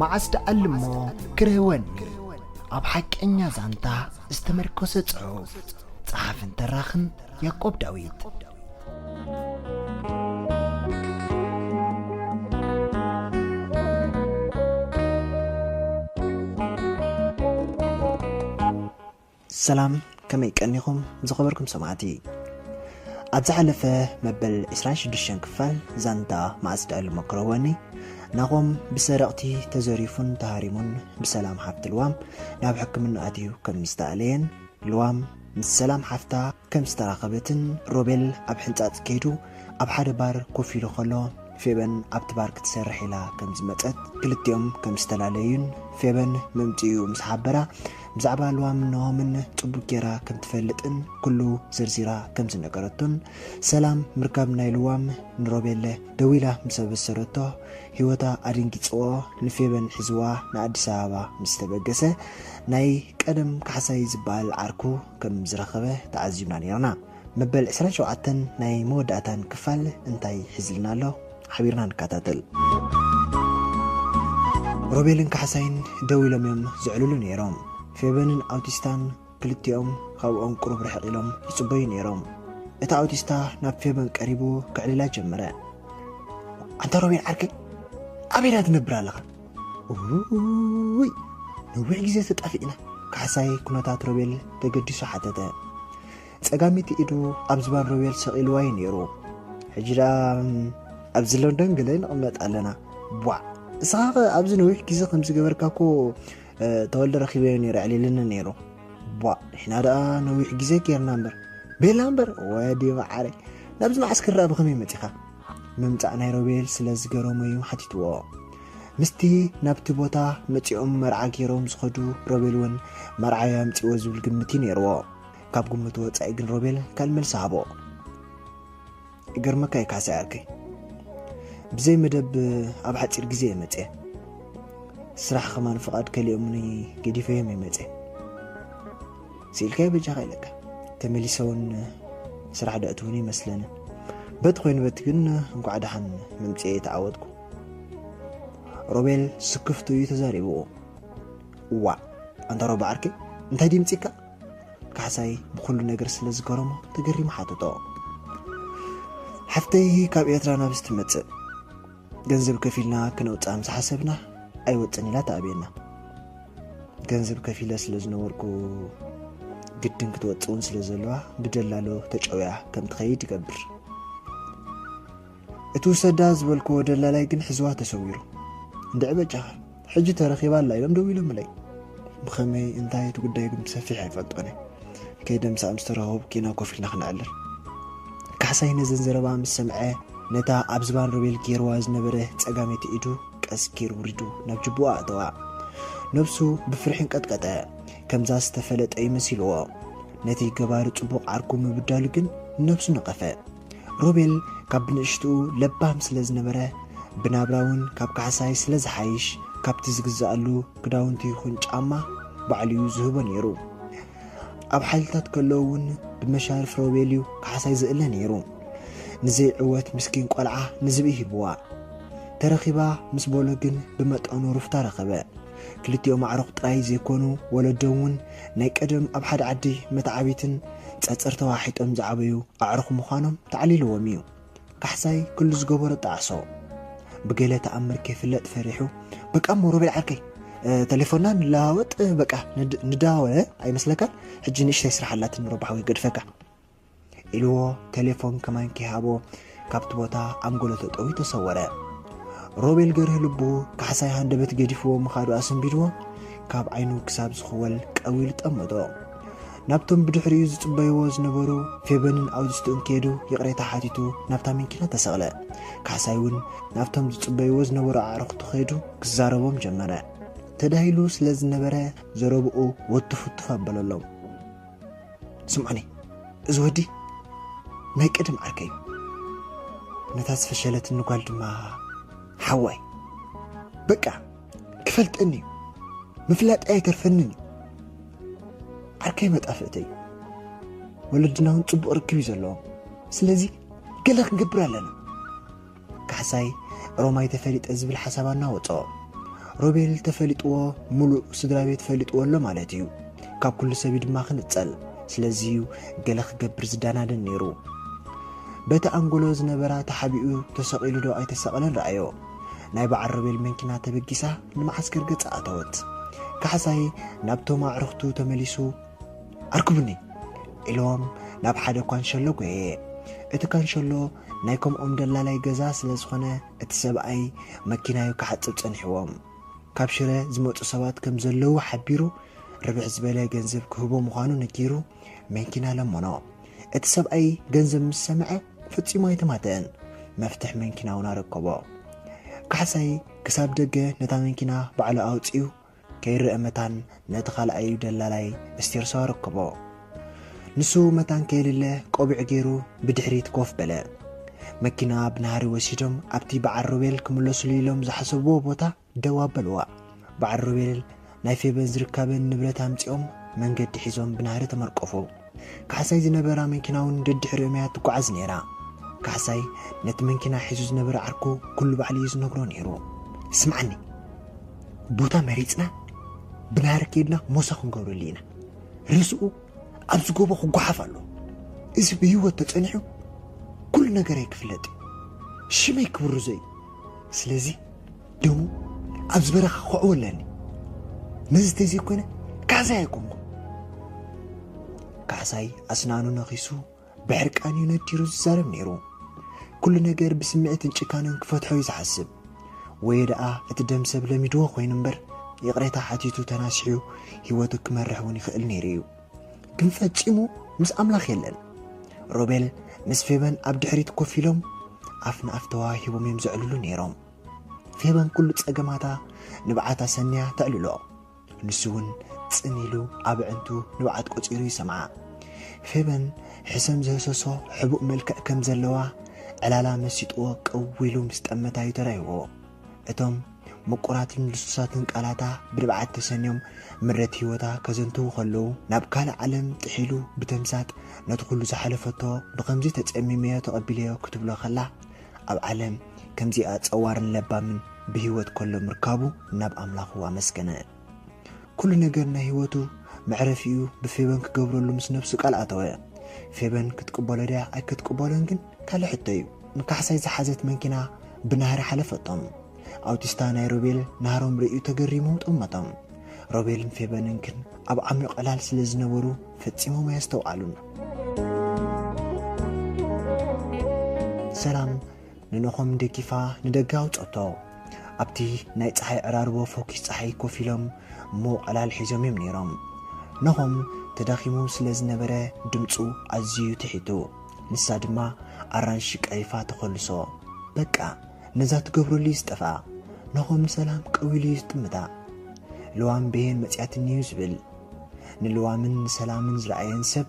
መዓስ ደኣልሞ ክረህወኒ? ኣብ ሓቀኛ ዛንታ ዝተመርኮሰ ጽሑፍ። ጸሓፍን ተራኽን ያዕቆብ ዳዊት። ሰላም፣ ከመይ ቀኒኹም ዝኸበርኩም ሰማዕቲ? ኣብ ዝሓለፈ መበል ዕስራን ሽዱሽተን ክፋል ዛንታ መዓስ ደኣልሞ ክረህወኒ፣ ናኾም ብሰረቕቲ ተዘሪፉን ተሃሪሙን ብሰላም ሓፍቲ ልዋም ናብ ሕክምና ኣትዩ ከም ዝተኣለየን፣ ልዋም ምስ ሰላም ሓፍታ ከም ዝተራኸበትን፣ ሮቤል ኣብ ሕንጻጽ ከይዱ ኣብ ሓደ ባር ኮፍ ኢሉ ከሎ፣ ፌበን ኣብቲ ባር ክትሰርሕ ኢላ ከም ዝመጸት፣ ክልቲኦም ከም ዝተላለዩን ፌበን መምጽኡ ምስ ሓበራ፣ ብዛዕባ ልዋምን ናሆምን ጽቡቅ ጌራ ከም ትፈልጥን ኩሉ ዘርዚራ ከም ዝነገረቶን፣ ሰላም ምርካብ ናይ ልዋም ንሮቤል ደዊላ ምስ ኣበሰረቶ፣ ህይወታ ኣደንጊጽዎ፣ ንፌበን ሒዝዋ ንኣዲስ ኣበባ ምስ ተበገሰ፣ ናይ ቀደም ካሕሳይ ዝበሃል ዓርኩ ከም ዝረኸበ ተዓዚብና ነይርና። መበል ዕስራን ሸውዓተን ናይ መወዳእታን ክፋል እንታይ ሒዝልና ኣሎ? ሓቢርና ንከታተል። ሮቤልን ካሕሳይን ደው ኢሎም እዮም ዝዕልሉ ነይሮም። ፌበንን ኣውቲስታን ክልቲኦም ካብኦም ቁሩብ ርሕቕ ኢሎም ይጽበዩ ነይሮም። እቲ ኣውቲስታ ናብ ፌበን ቀሪቡ ክዕልላ ጀመረ። "ኣንታ ሮቤል ዓርከይ፣ ኣበይ ደኣ ትነብር ኣለኻ? ውይ፣ ነዊሕ ግዜ ተጣፊእና?" ካሕሳይ ኩነታት ሮቤል ተገዲሱ ሓተተ። ጸጋመይቲ ኢዱ ኣብ ዝባን ሮቤል ሰቒልዋ እዩ ነይሩ። "ሕጂ ደኣ ኣብዚ ሎንዶን ገለ ንቕመጥ ኣለና?" "ቧዕ! ንስኻ ኸ ኣብዚ ነዊሕ ግዜ ከም ዝገበርካ እኮ፣ እ፣ ተወልደ ረኺበዮ ነይረ፣ ኣዕሊልኒ ነይሩ?" "ቧዕ! ንሕና ደኣ ነዊሕ ግዜ ጌርና እምበር። ቤላ እምበር፣ ወዲ መዓረይ፣ ናብዚ መዓስከር ደኣ ብኸመይ መጺኻ?" ምምጻእ ናይ ሮቤል ስለ ዝገረሞ እዩ ሓቲትዎ። ምስቲ ናብቲ ቦታ መጺኦም መርዓ ገይሮም ዝኸዱ ሮቤል እውን መርዓዮ ኣምጺእዎ ዝብል ግምት እዩ ነይርዎ። ካብ ግምቱ ወጻኢ ግን ሮቤል ካልእ መልሲ ሃቦ። "ይገርመካ እዩ ካሕሳይ ዓርከይ፣ ብዘይ መደብ ኣብ ሓጺር ግዜ እየ መጽየ። ስራሕ ከማን ፍቓድ ከሊኦምኒ ገዲፈዮም እየ መጽየ። ስኢልካዮ በጃኻ ኢለካ። ተመሊሰ እውን ስራሕ ደእትውኒ ይመስለኒ። በቲ ኮይኑ በቲ ግን እንኳዕ ደሓን ምምጽኤ ተዓወትኩ።" ሮቤል ስክፍቱ እዩ ተዛሪብዎ። "እዋእ፣ ኣንታ ሮባ ዓርከይ፣ እንታይ ድምጺካ?" ካሕሳይ ብኹሉ ነገር ስለ ዝገረሞ ተገሪሙ ሓተቶ። "ሓፍተይ ካብ ኤርትራ ናብዚ ትመጽእ፣ ገንዘብ ከፊልና ክነውጽኣ ምስ ሓሰብና ኣይወጽን ኢላ ተኣብየና። ገንዘብ ከፊለ ስለ ዝነበርኩ ግድን ክትወጽእ እውን ስለ ዘለዋ ብደላሎ ተጨውያ ከም ትኸይድ ይገብር። እቲ ውሰዳ ዝበልክዎ ደላላይ ግን ሕዝዋ ተሰዊሩ። እንድዒ በጃኻ፣ ሕጂ ተረኺባ ኣላ ኢሎም ደዊሎምለይ። ብኸመይ እንታይ እቲ ጉዳይ ግን ብሰፊሕ ኣይፈልጦን እየ። ከይደ ምሳኣ ምስ ተራኸቡ ኪና ኮፍ ኢልና ክነዕልል።" ካሕሳይ ነዘን ዘረባ ምስ ሰምዐ፣ ነታ ኣብ ዝባን ሮቤል ገይርዋ ዝነበረ ጸጋመይቲ ኢዱ ቀስ ጌሩ ውሪዱ ናብ ጅቡኡ ኣእተዋ። ነብሱ ብፍርሒ እንቀጥቀጠ። ከምዛ ዝተፈለጠ እዩ መሲልዎ። ነቲ ገባሪ ጽቡቕ ዓርኩ ምብዳሉ ግን ንነብሱ ነቐፈ። ሮቤል ካብ ብንእሽትኡ ለባም ስለ ዝነበረ፣ ብናብራ እውን ካብ ካሕሳይ ስለ ዝሓይሽ፣ ካብቲ ዝግዝኣሉ ክዳውንቲ ይኹን ጫማ ባዕሉ እዩ ዝህቦ ነይሩ። ኣብ ሓይልታት ከለዉ እውን ብመሻርፍ ሮቤል እዩ ካሕሳይ ዝእለ ነይሩ። ንዘይዕወት ምስኪን ቆልዓ ንዝብኢ ሂብዋ። ተረኺባ ምስ በሎ ግን ብመጠኑ ሩፍታ ረኸበ። ክልቲኦም ኣዕሩኽ ጥራይ ዘይኮኑ፣ ወለዶም እውን ናይ ቀደም ኣብ ሓደ ዓዲ መተዓቢትን ጸጸር ተዋሒጦም ዝዓበዩ ኣዕሩኽ ምዃኖም ተዓሊልዎም እዩ። ካሕሳይ ኩሉ ዝገበሮ ጣዕሶ። ብገለ ተኣምር ከይፍለጥ ፈሪሑ፣ "በቃ እሞ ሮቤል ዓርከይ፣ እ፣ ተሌፎንና ንለዋወጥ፣ እ፣ በቃ ንድ-፣ ንደዋወል፣ እ፣ ኣይመስለካን? ሕጂ ንእሽተይ ስራሕ ኣላትኒ ሮባ ሓወይ ገድፈካ" ኢልዎ፣ ተሌፎን ከማን ከይሃቦ ካብቲ ቦታ ኣንጎሎ ተጠውዩ ተሰወረ። ሮቤል ገርህ ልቡ ካሕሳይ ሃንደበት ገዲፍዎ ምኻዱ ኣሰንቢድዎ፣ ካብ ዓይኑ ክሳብ ዝኽወል ቀዊሉ ጠመቶ። ናብቶም ብድሕሪኡ ዝጽበይዎ ዝነበሩ ፌበንን ኣውድስትኡን ከይዱ ይቕሬታ ሓቲቱ ናብታ መኪና ተሰቕለ። ካሕሳይ እውን ናብቶም ዝጽበይዎ ዝነበሩ ኣዕሩኽቱ ከይዱ ክዛረቦም ጀመረ። ተዳሂሉ ስለ ዝነበረ ዘረብኡ ወትፉትፍ ኣበለሎም። "ስምዑኒ፣ እዚ ወዲ ናይ ቀደም ዓርከይ እዩ። ነታ ዝፈሸለትኒ ጓል ድማ ሓዋይ። በቃ፣ ክፈልጠኒ እዩ። ምፍላጠይ ኣይተርፈንን እዩ። ዓርከይ መጣፍእተይ እዩ። ወለድና እውን ጽቡቕ ርክብ እዩ ዘለዎም። ስለዚ ገለ ክንገብር ኣለና።" ካሕሳይ ሮማይ ተፈሊጠ ዝብል ሓሳብ ኣናወጾ። ሮቤል ተፈሊጥዎ፣ ሙሉእ ስድራ ቤት ፈሊጥዎ ኣሎ ማለት እዩ። ካብ ኩሉ ሰብ እዩ ድማ ክንጸል። ስለዚ እዩ ገለ ክገብር ዝዳናደን ነይሩ። በቲ ኣንጎሎ ዝነበራ ተሓቢኡ ተሰቒሉ ዶ ኣይተሰቐለን ረኣዮ። ናይ በዓል ሮቤል መንኪና ተበጊሳ ንመዓስከር ገጻ ኣተወት። ካሕሳይ ናብቶም ኣዕሩኽቱ ተመሊሱ፣ ኣርክቡኒ ኢሎም ናብ ሓደ ኳንሸሎ ጎየ። እቲ ካንሸሎ ናይ ከምኦም ደላላይ ገዛ ስለ ዝኾነ፣ እቲ ሰብኣይ መኪናዩ ክሓጽብ ጸኒሕዎም። ካብ ሽረ ዝመጹ ሰባት ከም ዘለዉ ሓቢሩ፣ ርብሕ ዝበለ ገንዘብ ክህቦ ምዃኑ ነጊሩ፣ መንኪና ለመኖ። እቲ ሰብኣይ ገንዘብ ምስ ሰምዐ፣ ፈጺሙ ኣይተማተአን። መፍትሕ መንኪና እውን ኣረከቦ። ካሕሳይ ክሳብ ደገ ነታ መንኪና ባዕሉ ኣውጺኡ፣ ከይረአ መታን ነቲ ካልኣዩ ደላላይ እስቴርሶ ኣረከቦ። ንሱ መታን ከየልለ ቆቢዕ ገይሩ ብድሕሪት ኮፍ በለ። መኪና ብናህሪ ወሲዶም ኣብቲ በዓል ሮቤል ክምለሱሉ ኢሎም ዝሓሰብዎ ቦታ ደው ኣበልዋ። በዓል ሮቤል ናይ ፌበን ዝርካበን ንብረት ኣምጺኦም መንገዲ ሒዞም ብናህሪ ተመርቀፉ። ካሕሳይ ዝነበራ መኪና እውን ደድሕሪኦም እያ ትጓዓዝ ነይራ። ካሕሳይ ነቲ መንኪና ሒዙ ዝነበረ ዓርኩ ኩሉ ባዕሉ እዩ ዝነግሮ ነይሩ። ስምዓኒ፣ ቦታ መሪጽና ብናህሪ ከይድና ሞሳ ክንገብረሉ ኢና። ርእስኡ ኣብዚ ጎቦ ክጓሓፍ ኣሎ። እዚ ብህይወት ተጸኒሑ ኩሉ ነገረይ ክፍለጥ እዩ። ሽመይ ክብርዞ እዩ። ስለዚ ደሙ ኣብዚ በረኻ ክዕወለኒ። ነዚ ተዘይኮነ ካሕሳይ ኣይኮንኩ። ካሕሳይ ኣስናኑ ነኺሱ ብሕርቃን እዩ ነዲሩ ዝዛረብ ነይሩ። ኩሉ ነገር ብስምዒትን ጭካንን ክፈትሖ እዩ ዝሓስብ። ወይ ደኣ እቲ ደም ሰብ ለሚድዎ ኮይኑ እምበር፣ ይቕሬታ ሓቲቱ ተናሲሑ ህይወቱ ክመርሕ እውን ይኽእል ነይሩ እዩ። ግን ፈጺሙ ምስ ኣምላኽ የለን። ሮቤል ምስ ፌበን ኣብ ድሕሪት ኮፍ ኢሎም ኣፍ ንኣፍ ተዋሂቦም እዮም ዘዕልሉ ነይሮም። ፌበን ኩሉ ጸገማታ ንብዓታ ሰንያ ተዕልሎ። ንሱ እውን ጽን ኢሉ ኣብ ኣዕንቱ ንብዓት ቆጺሩ ይሰምዓ። ፌበን ሕሰም ዘህሰሶ ሕቡእ መልክዕ ከም ዘለዋ ዕላላ መሲጥዎ ቀው ኢሉ ምስ ጠመታ እዩ ተራእይዎ። እቶም ምቁራትን ልሱሳትን ቃላታ ብንብዓት ተሰንዮም ምረት ህይወታ ከዘንትዉ ከለዉ፣ ናብ ካልእ ዓለም ጥሒሉ ብተምሳጥ ነቲ ኩሉ ዝሓለፈቶ ብኸምዚ ተጸሚመዮ ተቐቢለዮ ክትብሎ ከላ፣ ኣብ ዓለም ከምዚኣ ጸዋርን ለባምን ብህይወት ከሎ ምርካቡ ናብ ኣምላኹ ኣመስገነ። ኩሉ ነገር ናይ ህይወቱ መዕረፊኡ ብፌበን ክገብረሉ ምስ ነብሱ ቃል ኣተወ። ፌበን ክትቅበሎ ድያ ኣይክትቅበሎን ግን ካልእ ሕቶ እዩ። ንካሕሳይ ዝሓዘት መንኪና ብናህሪ ሓለፈቶም። ኣውቲስታ ናይ ሮቤል ናህሮም ርእዩ ተገሪሙ ጠመቶም። ሮቤልን ፌበንን ግን ኣብ ዓሚቕ ዕላል ስለ ዝነበሩ ፈጺሞም ኣየስተውዓሉን። ሰላም ንኖኾም ደጊፋ ንደገ ኣውጸቶ። ኣብቲ ናይ ጸሓይ ዕራርቦ ፈኲስ ጸሓይ ኮፍ ኢሎም ምዉቕ ዕላል ሒዞም እዮም ነይሮም። ኖኾም ተዳኺሙ ስለ ዝነበረ ድምጹ ኣዝዩ ትሒቱ። ንሳ ድማ ኣራንሺ ቀሪፋ ተኾልሶ። በቃ ነዛ ትገብረሉ እዩ ዝጠፍኣ። ኖኾም ንሰላም ቀው ኢሉ እዩ ዝጥምታ። ልዋም በየን መጺኣትኒ እዩ ዝብል። ንልዋምን ንሰላምን ዝረኣየን ሰብ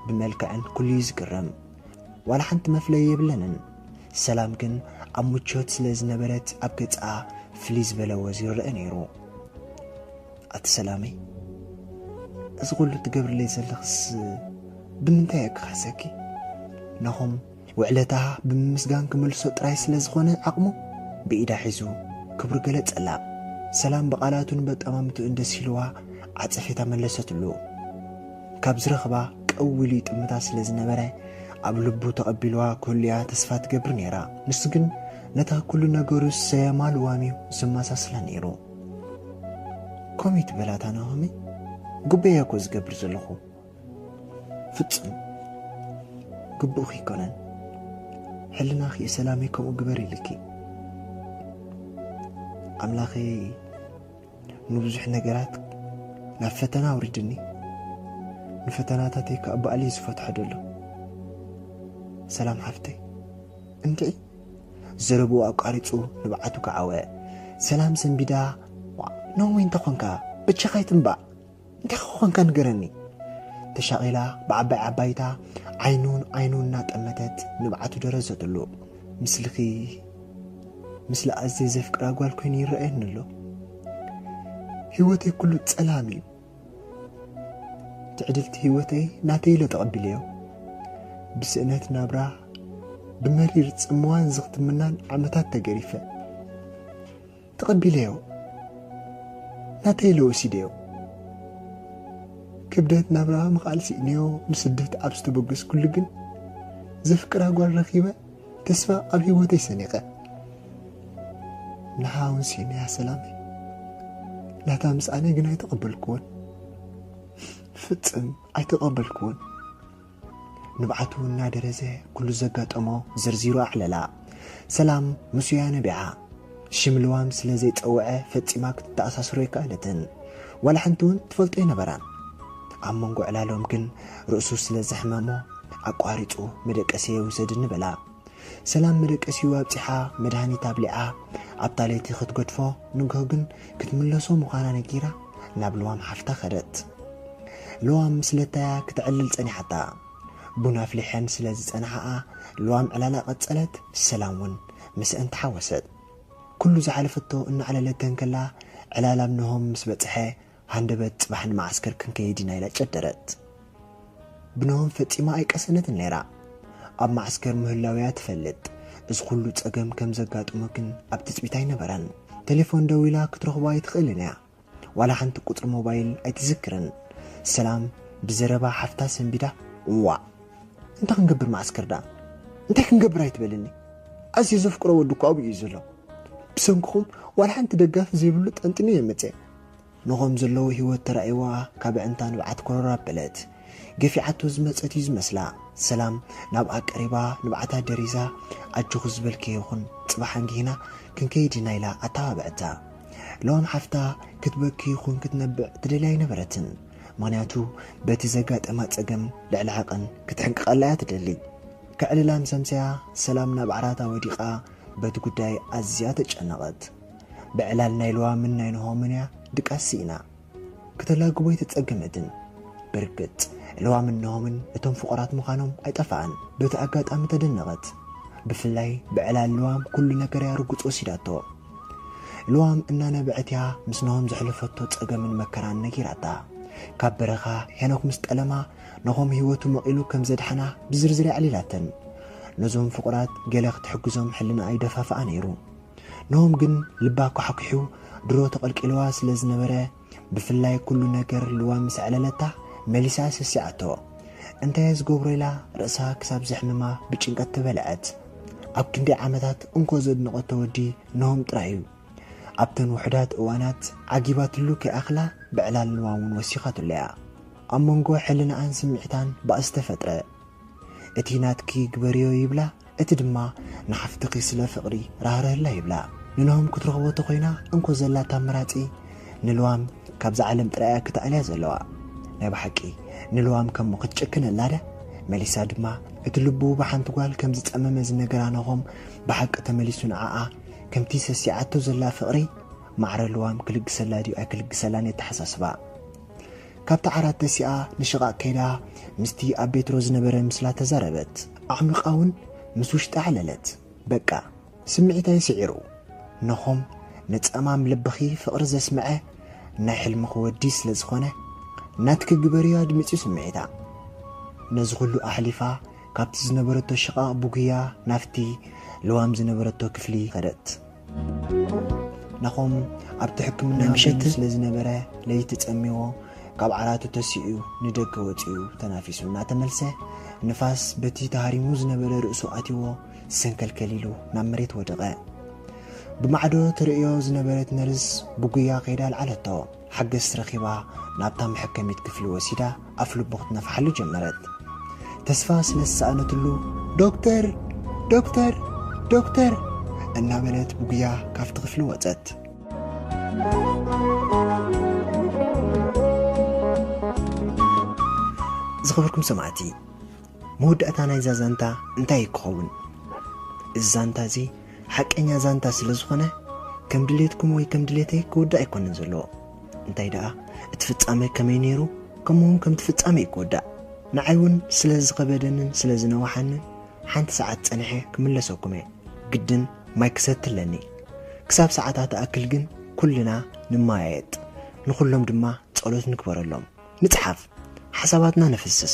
ብመልክዐን ኩሉ እዩ ዝግረም። ዋላ ሓንቲ መፍለዪ የብለንን። ሰላም ግን ኣብ ምቾት ስለ ዝነበረት ኣብ ገጻ ፍልይ ዝበለ ወዝ ይረአ ነይሩ። ኣቲ ሰላመይ፣ እዚ ኩሉ ትገብርለይ ዘለኽስ ብምንታይ እየ ክኽሕሰኪ? ኖኾም ውዕለታ ብምምስጋን ክመልሶ ጥራይ ስለ ዝኾነ ዓቕሙ ብኢዳ ሒዙ ክብሩ ገለጸላ። ሰላም ብቓላቱን በጠማምትኡን ደስ ኢልዋ ዓጸፌታ መለሰትሉ። ካብ ዝረኽባ ቀው ኢሉ ይጥምታ ስለ ዝነበረ ኣብ ልቡ ተቐቢልዋ ክህሉያ ተስፋ ትገብር ነይራ። ንሱ ግን ነታ ኩሉ ነገሩ ዝሰየማ ልዋም እዩ ዘመሳስላ ነይሩ። ከምኡ ትበላታ ናሆሚ፣ ግቡእ እየ እኮ ዝገብር ዘለኹ። ፍጹም ግቡእኺ ኣይኮነን። ሕልናኺ ሰላመይ ከምኡ ግበር ኢልኪ። ኣምላኸይ ንብዙሕ ነገራት ናብ ፈተና ኣውሪድኒ። ንፈተናታተይ ከኣ ባዕሉ እዩ ዝፈትሖ ዘሎ። ሰላም ሓፍተይ፣ እንድዒ። ዘረብኡ ኣቋሪጹ ንብዓቱ ከዓወ። ሰላም ሰንቢዳ፣ ዋ፣ ኖሚ እንተ ኾንካ በጃኻ ኣይትንባዕ። እንታይ ኾንካ ንገረኒ? ተሻቒላ ብዓባይ ዓባይታ ዓይኑ ንዓይኑ እናጠመተት ንብዓቱ ደረዘትሉ። ምስልኺ፣ ምስሊ ኣዝየ ዘፍቅራ ጓል ኮይኑ ይረኣየኒ ኣሎ። ህይወተይ ኩሉ ጸላም እዩ። ትዕድልቲ ህይወተይ ናተይ ኢለ ተቐቢለዮ። ብስእነት ናብራ፣ ብመሪር ጽምዋን ዝኽትምናን ዓመታት ተገሪፈ። ተቐቢለዮ። ናተይ ኢለ ወሲደዮ። ክብደት ናብራ ምኽኣል ስኢነዮ ንስደት ኣብ ዝተበገስኩሉ ግን ዘፍቅራ ጓል ረኺበ ተስፋ ኣብ ህይወተይ ሰኒቐ። ንሓውን ስኢነያ ሰላመይ። ናታ ምስኣነይ ግን ኣይተቐበልክዎን። ፍጽም ኣይተቐበልክዎን። ንብዓቱ እናደረዘ ኩሉ ዘጋጠሞ ዘርዚሩ ኣዕለላ። ሰላም ምስኡያ ነቢዓ። ሽም ልዋም ስለ ዘይጸውዐ ፈጺማ ክትተኣሳስሮ ኣይከኣለትን። ዋላ ሓንቲ እውን ትፈልጦ ኣይነበራን። ኣብ መንጎ ዕላሎም ግን ርእሱ ስለ ዘሕመሞ ኣቋሪጹ መደቀሲ የውሰድኒ በላ። ሰላም መደቀሲኡ ኣብጺሓ መድሃኒት ኣብሊዓ ኣብታ ለይቲ ክትገድፎ ንግሆ ግን ክትምለሶ ምዃና ነጊራ ናብ ልዋም ሓፍታ ከደት። ልዋም ምስለታያ ክትዕልል ጸኒሓታ። ቡን ኣፍሊሐን ስለ ዝጸንሓኣ ልዋም ዕላላ ቀጸለት፣ ሰላም እውን ምስአን ተሓወሰት። ኩሉ ዝሓለፈቶ እናዕለለት ተንከላ ዕላል ኣብ ነሆም ምስ በጽሐ ሃንደበት ጽባሕ ንመዓስከር ክንከይድ ኢና ኢላ ጨደረት። ብነሆም ፈጺማ ኣይቀሰነትን ነይራ። ኣብ መዓስከር ምህላውያ ትፈልጥ። እዚ ኩሉ ጸገም ከም ዘጋጥሞ ግን ኣብ ትጽቢት ኣይነበራን። ቴሌፎን ደዊላ ክትረኽቦ ኣይትኽእልን እያ። ዋላ ሓንቲ ቁጽሪ ሞባይል ኣይትዝክርን። ሰላም ብዘረባ ሓፍታ ሰንቢዳ፣ እዋ እንታይ ክንገብር መዓስከር ደኣ? እንታይ ክንገብር ኣይትበልኒ? ኣዝየ ዘፍቅሮ ወዲ እኮ ኣብኡ እዩ ዘሎ። ብሰንክኹም ዋላ ሓንቲ ደጋፊ ዘይብሉ ጠንጢኑ እየ መጽየ። ንኾም ዘለዎ ህይወት ተራእይዋ ካብ ኣዕንታ ንብዓት ኮረር ኣበለት። ገፊዓቶ ዝመጸት እዩ ዝመስላ። ሰላም ናብኣ ቀሪባ ንብዓታ ደሪዛ ኣጆኹ ዝበልኪ ይኹን ጽባሕ ኣንጊህና ክንከይድ ኢና ኢላ ኣተባብዐታ። ለዋም ሓፍታ ክትበኪ ይኹን ክትነብዕ ትደልያ ኣይነበረትን። ምኽንያቱ በቲ ዘጋጠማ ጸገም ልዕሊ ዓቐን ክትሕንቅቐላ እያ ትደሊ። ከዕልላ ምስ ኣምሰያ ሰላም ናብ ዓራታ ወዲቓ በቲ ጉዳይ ኣዝያ ተጨነቐት። ብዕላል ናይ ልዋምን ናይ ነሆምን እያ ድቃስ ስኢና። ክተላግቦ ኣይተጸገመትን። ብርግጽ ልዋምን ነሆምን እቶም ፍቑራት ምዃኖም ኣይጠፍኣን። በቲ ኣጋጣሚ ተደነቐት። ብፍላይ ብዕላል ልዋም ኩሉ ነገር እያ ርጉጽ ወሲዳቶ። ልዋም እናነበዐት እያ ምስ ነሆም ዘሕለፈቶ ጸገምን መከራን ነጊራታ። ካብ በረኻ ሄኖክ ምስ ጠለማ ነሆም ህይወቱ መቒሉ ከም ዘድሓና ብዝርዝር የዕሊላተን። ነዞም ፍቑራት ገለ ክትሕግዞም ሕልናኣ ይደፋፍኣ ነይሩ። ነሆም ግን ልባ ኳሕኲሑ ድሮ ተቐልቂልዋ ስለ ዝነበረ፣ ብፍላይ ኩሉ ነገር ልዋም ምስ ኣዕለለታ መሊሳ ሰሲዓቶ። እንታይ እየ ዝገብሮ ኢላ ርእሳ ክሳብ ዘሕምማ ብጭንቀት ተበልዐት። ኣብ ክንደይ ዓመታት እንኮ ዘድነቐቶ ወዲ ነሆም ጥራይ እዩ። ኣብተን ውሑዳት እዋናት ዓጊባትሉ ከይኣኽላ ብዕላል ልዋም እውን ወሲኻትሉ እያ። ኣብ መንጎ ሕልናኣን ስምዒታን ባእሲ ተፈጥረ። እቲ ናትኪ ግበርዮ ይብላ፣ እቲ ድማ ንሓፍትኺ ስለ ፍቕሪ ራህርህላ ይብላ። ንነሆም ክትረኽቦ ተኾይና እንኮ ዘላታ ኣማራጺ ንልዋም ካብዛ ዓለም ጥራይ እያ ክትኣልያ ዘለዋ። ናይ ብሓቂ ንልዋም ከምኡ ክትጭክነላ ድያ? መሊሳ ድማ እቲ ልቡ ብሓንቲ ጓል ከም ዝጸመመ ዝነገራ ነሆም ብሓቂ ተመሊሱ ንዓኣ ከምቲ ሰሲዓቶ ዘላ ፍቕሪ ማዕረ ልዋም ክልግሰላ ድዩ ኣይክልግሰላን የተሓሳስባ። ካብቲ ዓራት ተሲኣ ንሽቓቕ ከይዳ ምስቲ ኣብ ቤትሮ ዝነበረ ምስላ ተዛረበት። ኣዕሚቓ እውን ምስ ውሽጣ ኣዕለለት። በቃ ስምዒተይ ስዒሩ። ነኾም ንጸማም ልብኺ ፍቕሪ ዘስምዐ ናይ ሕልምኺ ወዲ ስለ ዝኾነ ናትኪ ግበርዮ ኣድሚጹ ስምዒታ። ነዚ ኩሉ ኣሕሊፋ ካብቲ ዝነበረቶ ሽቓቕ ብጉያ ናብቲ ልዋም ዝነበረቶ ክፍሊ ከደት። ናኾም ኣብቲ ሕክምና ናይ ምሸት ስለ ዝነበረ ለይቲ ጸሚዎ ካብ ዓራቱ ተሲኡ ንደገ ወጺኡ ተናፊሱ እናተመልሰ ንፋስ በቲ ተሃሪሙ ዝነበረ ርእሱ ኣትይዎ ሰንከልከል ኢሉ ናብ መሬት ወደቐ። ብማዕዶ ተርእዮ ዝነበረት ነርስ ብጉያ ከይዳ ኣልዓለቶ። ሓገዝ ረኺባ ናብታ መሐከሚት ክፍሊ ወሲዳ ኣፍልቡ ክትነፍሓሉ ጀመረት። ተስፋ ስለ ዝሰኣነትሉ ዶክተር፣ ዶክተር፣ ዶክተር እናበለት ብጉያ ካብቲ ክፍሊ ወጸት። ዝኸበርኩም ሰማዕቲ፣ መወዳእታ ናይዛ ዛንታ እንታይ ክኸውን? እዚ ዛንታ እዚ ሓቀኛ ዛንታ ስለ ዝኾነ ከም ድሌትኩም ወይ ከም ድሌተይ ክውዳእ ኣይኮነን ዘለዎ። እንታይ ደኣ እቲ ፍጻመ ከመይ ነይሩ ከምኡውን ከምቲ ፍጻመ እዩ ክውዳእ። ንዓይ እውን ስለ ዝኸበደንን ስለ ዝነዋሓንን ሓንቲ ሰዓት ጸኒሐ ክምለሰኩም እየ። ግድን ማይ ክሰቲ ኣለኒ። ክሳብ ሰዓታት ኣክል ግን ኩልና ንመያየጥ፣ ንኹሎም ድማ ጸሎት ንግበረሎም። ንጽሓፍ፣ ሓሳባትና ነፍስስ።